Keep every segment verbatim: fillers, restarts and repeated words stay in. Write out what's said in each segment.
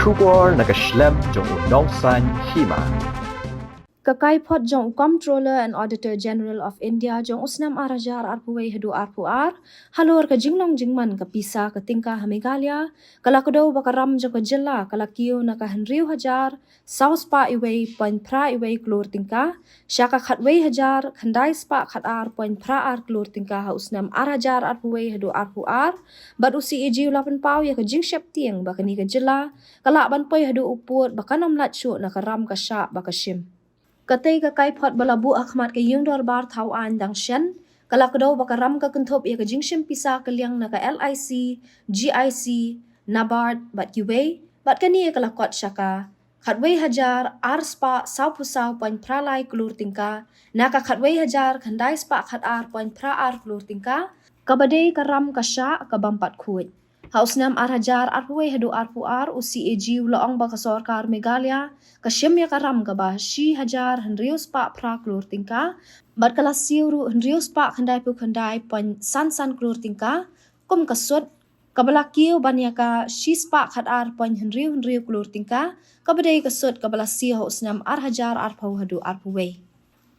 Khubor na ka shlem jong u nongsan hima. Ka kaiphod jong u Comptroller and Auditor General of India jong u snem ar hajar arphew wei haduh arphew ar, halor ka jinglong jingman ka pisa ka tyngka ha Meghalaya, ka la kdew ba ka ram jong ka jylla ka la kiew na ka hynriew hajar saw spah wei point phra wei klur tyngka sha ka khatwei hajar khyndai spah khatar point phra ar klur tyngka ha u snem ar hajar arphew wei haduh arphew ar, bad u CAG u la pynpaw ïa ka jingsheptieng ba kane ka jylla ka lah ban poi haduh u pud ba kan ym lait shuh na ka ram ka shah ba ka shim. Katei ka kaiphod ba la buh ha khmat ka ïing dorbar thaw aiñ dang shen, ka la kdew ba ka ram ka kynthup ïa ka jingshim pisa ka liang na ka LIC, GIC, NABARD bad kiwei, bad kane ka la kot sha ka khatwei hajar ar spah sawphew saw point phra lai klur tyngka na ka khatwei hajar khyndai spah khatar point phra ar klur tyngka, kaba dei ka ram ka shah ka bym pat khuid. Ha u snem ar hajar arphew wei haduh arphew ar, u CAG u la ong ba ka sorkar Meghalaya ka shim ïa ka ram kaba shi hajar hynriew spah phra klur tyngka, bad ka la siew ruh hynriew spah khyndaiphew khyndai point san san klur tyngka kum ka sut, kaba la kiew ban ïa ka shi spah khatar point hynriew hynriew klur tyngka, kaba dei ka sut kaba la siew ha u snem ar hajar arphew haduh arphew wei.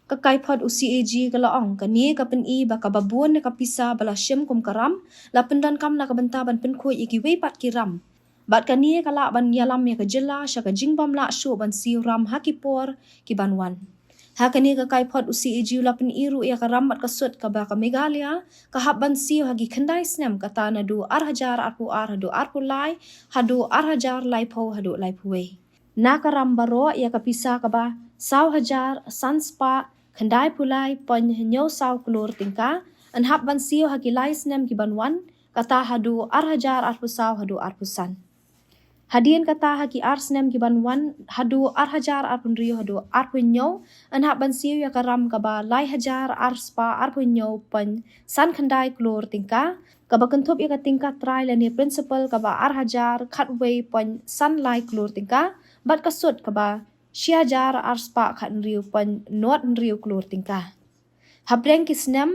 Ka kaiphod u CAG ka la ong kane ka pyni ba kaba bun na ka pisa ba la shim kum ka ram la pyndonkam na ka bynta ban pynkhuid ïa kiwei pat ki ram, bad kane ka lah ban ïalam ïa ka jylla sha ka jingbym lah shuh ban siew ram ha ki por ki ban wan. Ha kane ka kaiphod u CAG u la pyni ruh ïa ka ram bad ka sut kaba ka Meghalaya ka hap ban siew ha ki khyndai snem, kata naduh ar hajar arphew ar haduh arphew lai, haduh ar hajar laiphew haduh laiphew wei. Na ka ram baroh ïa ka pisa kaba saw hajar san spah khyndaiphew lai point hynñiew saw klur tyngka yn hap ban siew ha ki lai snem ki ban wan, kata haduh ar hajar arphew saw haduh arphew san. Hadien kata, ha ki ar snem ki ban wan, haduh ar hajar arphew hynriew haduh arphew hynñiew, yn hap ban siew ïa ka ram kaba lai hajar ar spah arphew hynñiew point san khyndai klur tyngka, kaba kynthup ïa ka tyngka trai lane principal kaba ar hajar khatwei point san lai klur tyngka, bad ka sut kaba shi hajar ar spah khathynriew point nod hynriew klur tyngka. Hapdeng ki snem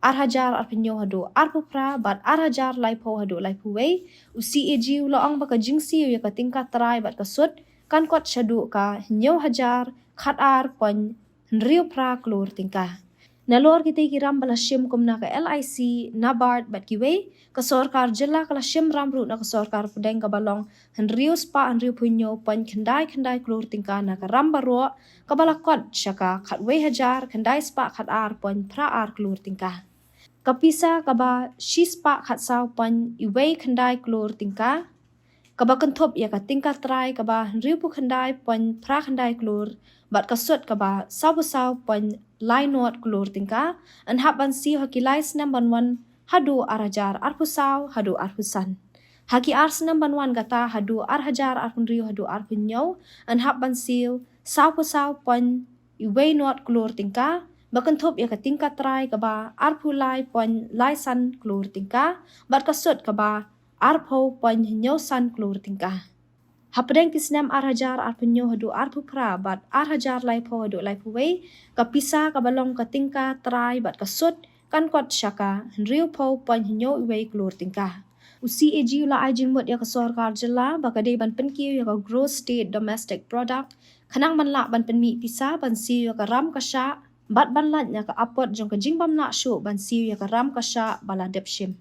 ar hajar arphew hynñiew haduh arphew phra bad ar hajar laiphew haduh laiphew wei, u CAG u la ong ba ka jingsiew ïa ka tyngka trai bad ka sut kan kot shaduh ka hynñiew hajar khatar point hynriew phra klur tyngka. Nalor kitei ki ram ba la shim kum na ka LIC, NABARD bad kiwei, ka sorkar jylla ka la shim ram ruh na ka sorkar pdeng kaba long hynriew spah hynriewphew hynñiew point khyndai khyndai klur tyngka na ka ram baroh, kaba la kot sha ka khatwei hajar khyndai spah khatar point phra ar klur tyngka. Ka pisa kaba shi spah khatsaw point wei khyndai klur tyngka, kaba kynthup ïa ka tyngka trai kaba hynriewphew khyndai point phra khyndai klur, bad ka sut kaba sawphew saw point lai nod klur tyngka, yn hap ban siew ha ki lai snem ban wan haduh ar hajar arphew saw haduh arphew san. Ha ki ar snem ban wan, kata haduh ar hajar arphew hynriew haduh arphew hynñiew, yn hap ban siew sawphew saw point wei nod klur tyngka, ba kynthup ïa ka tyngka trai kaba arphew lai point lai san klur tyngka, bad ka sut kaba arphew point hynñiew san klur tyngka. Hapdeng ki snem ar hajar arphew hynñiew haduh arphew phra bad ar hajar laiphew haduh laiphew wei, ka pisa kaba long ka tyngka trai bad ka sut kan kot sha ka hynriewphew point hynñiew wei klur tyngka. U CAG u la ai jingmut ïa ka sorkar jylla ba ka dei ban pynkiew ïa ka gross state domestic product, khnang ban lah ban pynmih pisa ban siew ïa ka ram ka shah, bad ban lait na ka apot jong ka jingbym lah shuh ban siew ïa ka ram ka shah ba la dep shim.